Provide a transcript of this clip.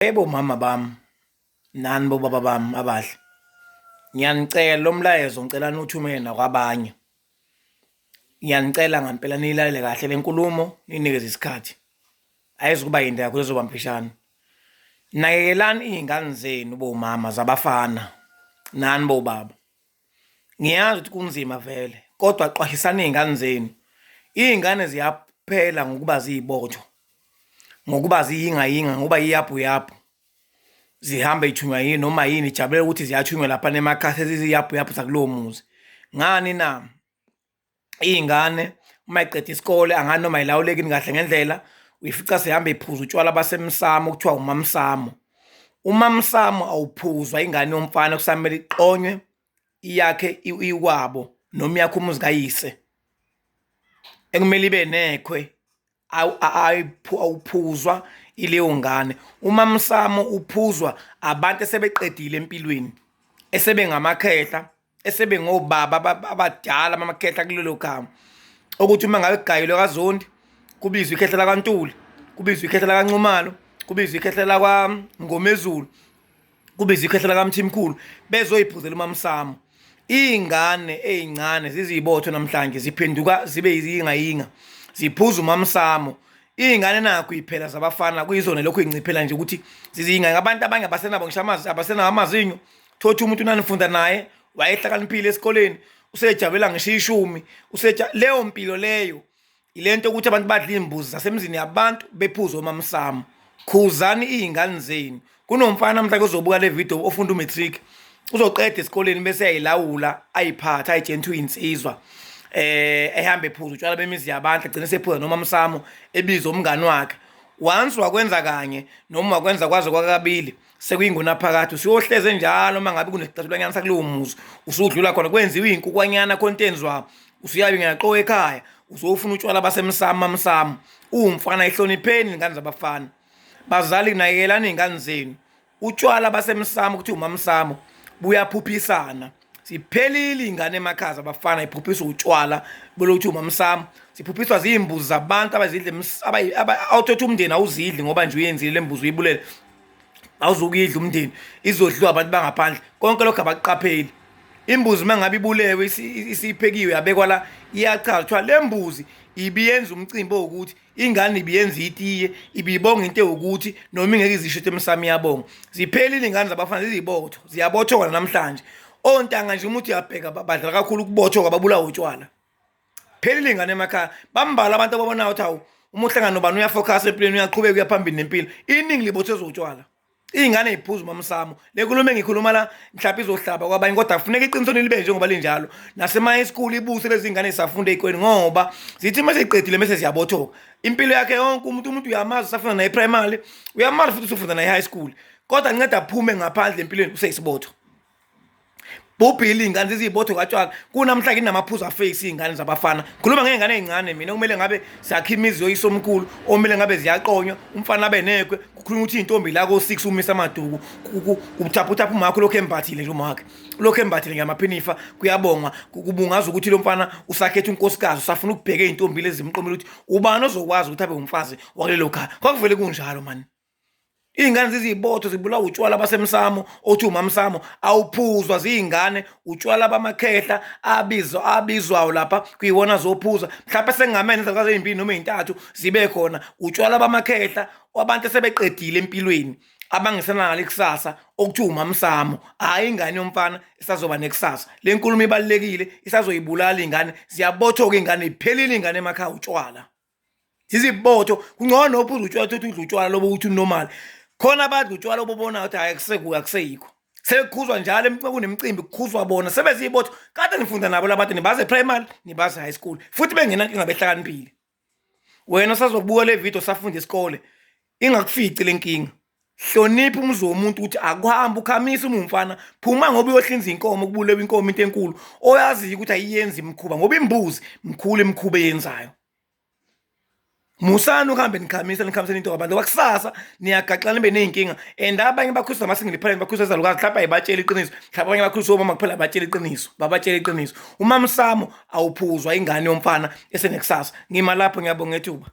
Yebo mama bami nani bobaba bami abahle, ngiyanicela lo mlayezo ngicela niwuthumele nakwabanye. Ngiyanicela ngampela niyilalele kahle le nkulumo niyinikeze isikhathi, ayizukuba yinde kakhulu izoba mfishane. Nakekelani iy'ngane zenu bomama zabafana nani bobaba. Ngiyazi ukuthi kunzima vele kodwa qwashisani iy'ngane zenu. Iy'ngane ziyaphela ngokuba ziyibotho, ngokuba ziyingayinga, ngokuba yiyabhuyabhu. Zihambe y'thunywa yini noma yini, jabulela ukuthi ziyathunywa laphana emakhaya seziziyabhuyabhu zakulowo muzi. Ngani na? Iy'ngane uma y'qeda isikole angani noma y'lawuleki yini kahle ngendlela, uyifica seyihamba iphuza utshwala basemsamo okuthiwa umamsamo. Umamsamo awuphuzwa ingane yomfana kusamele iqonywe iyakhe ikwabo noma iyakhe umuzi kayise ekumele ibe nekhwe awuphuzwa ileyo ngane. Umamsamo uphuzwa abantu esebeqedile empilweni esebengamakhehla esebengobaba abadala bamakhehla kulelo gama ukuthi uma ngabe kugayelwe kaZondi kubizwe ikhehla lakaNtuli kubizwe ikhehla lakaNxumalo kubizwe ikhehla lakwaNgomezulu kubizwe ikhehla lakaMthimkhulu bezoyiphuzela umamsamo. Iy'ngane ey'ncane zizibotho namhlanje ziphenduka zibe yiziyingayinga ziphuza umamsamo. Iy'ngane nakho iphela zabafana kuyizona lokhu yinciphela nje ukuthi ziziyingayinga. Abantu abanye abasenabo ngisho abasenawo amazinyo. Thothi umuntu nanifunda naye wayehlakaniphile esikoleni usejabulela ngisho ishumi useja leyo mpilo leyo ilento ukuthi abantu badla iy'mbuzi zasemzini yabantu bephuze omamsamo. Khuzani iy'ngane zenu. Kunomfana namhlanje ozobuka le video ofunda u-matric uzoqeda esikoleni bese eyayilawula ayiphathe ayitshena ukuthi uyinsizwa ehamba ephuza utshwala bemizi yabantu agcine sephuza noma msamo ebiza umngani wakhe. Once wakwenza kanye noma wakwenza kwaze kwakabili sekuyingunaphakade usuyohleze njalo uma ngabe kunesicatshulwanyana sakulowo muzi usudlula khona kwenziwa iy'nkukwanyana khona into enziwayo usuyabe ngiyaqoka ekhaya usofuna utshwala basemsamo mamsamo uwumfana ihlonipheni ingane zabafana. Bazali nakekelani iy'ngane zenu. Utshwala basemsamo kuthiwa umamsamo buyaphuphisana. Siphelile iy'ngane emakhaya zabafana iphuphiswa utshwala belokuthi umamsamo. Siphuphiswa ziy'mbuzi zabantu abazidla awuthatha umndeni awuzidli ngoba nje uyenzile le mbuzi uyibulele. Awuzukuyidla umndeni izodliwa abantu bangaphandle. Konke lokho abakuqapheli. Imbuzi uma ngabe ibulewe isiphekiwe yabekwa la iyachaza kuthiwa le mbuzi ibiyenza umcimbi owukuthi ingane ibiyenza itiye ibibonga into ewukuthi noma ingeke izisho ukuthi emsamo iyabonga. Ziphelile iy'ngane zabafana zizibotho ziyabothoka namhlanje. Ontanga nje uma uthi uyabheka badlala kakhulu ukubothoka babulawa utshwala. Phelile iy'ngane emakhaya bambalwa abantu ababonayo ukuthi hawu uma uhlangana nobani uyafokhasa empilweni uyaqhubeka uya phambili nempilo. Iningi libothezwa utshwala. Iy'ngane y'phuza umamsamo. Le nkulumo engiyikhuluma la mhlawumbe izohlaba kwabanye kodwa kufuneka iqiniso libe njengoba linjalo. Nasema-high school ibuse lezi ngane zisafunda ey'koleni ngoba zithi uma seyiqedile mese ziyabothoka. Impilo yakhe yonke umuntu umuntu uyamazi usafunda naye primary, uyamazi futhi usufunda naye high school. Kodwa nceda aphume ngaphandle empilweni useyisibotho. Bhubhile iy'ngane zizibotho katshwala kunamhlanje inamaphuzu afeyisi iy'ngane zabafana. Ngikhuluma ngey'ngane ey'ncane mina okumele ngabe sakha imizi yoyise omkhulu omele ngabe ziyaqonywa umfana abe nekwe kukhulunywa ukuthi iy'ntombi la ko-six umisa amaduku uthaphutapha umakho lokhu embathile nje umakhe lokhu embathile ngamaphinifa kuyabongwa kubungaza ukuthi lo mfana usakhetha unkosikazi usafuna ukubheka iy'ntombi lezi zimqomile ukuthi ubani ozokwazi ukuthi abe umfazi wakulelo khaya. Kwakuvele kunjalo mani. Iy'ngane zizibotho zibulawa utshwala basemsamo othi umamsamo awuphuzwa ziy'ngane utshwala bamakhehla abizwa abizwayo lapha kuyiwona zophuza mhlawumpe sengingamene izalukazi ey'mbili noma ey'ntathu zibe khona utshwala bamakhehla wabantu esebeqedile empilweni abangesenalo ikusasa okuthiwa umamsamo hhayi ingane yomfana isazoba nekusasa. Le nkulumo ibalulekile isazoyibulala iy'ngane ziyabotho-ke iy'ngane iphelile iy'ngane emakhaya utshwala. Zizibotho kungcono uphuza utshwala uthi udla utshwala lobo ukuthi unormal. Khona abadla utshwala obubona ukuthi hayi akusekuyo akuseyikho. Sekukhuzwa njalo kunemicimbi kukhuzwa bona sebezibotho kade nifunda nabo labantu nibaze primary nibaze high school futhi bengenankinga behlakaniphile. Wena usazobuka le video usafunda isikole ingakufici le nkinga. Hlonipha umuzi womuntu ukuthi akuhambe ukhamisa uma umfana phuma ngoba uyohlinza inkomo kubulewe inkomo into enkulu oyaziyo ukuthi ayiyenzi imikhuba ngoba imbuzi mkhulu imikhuba eyenzayo. Musani ukuhambe nikhamisa nikhamisela into abantu ngoba kusasa niyagaxana nibe ney'nkinga and abanye bakhuliswa ama-single parent bakhuliswa izalukazi mhlawumbe ayibatsheli iqiniso mhlawumbe abanye bakhuliswa omama kuphela abatshela iqiniso babatshela iqiniso. Umamsamo awuphuzwa ingane yomfana esenekusasa. Ngima lapho ngiyabonga ngethuba.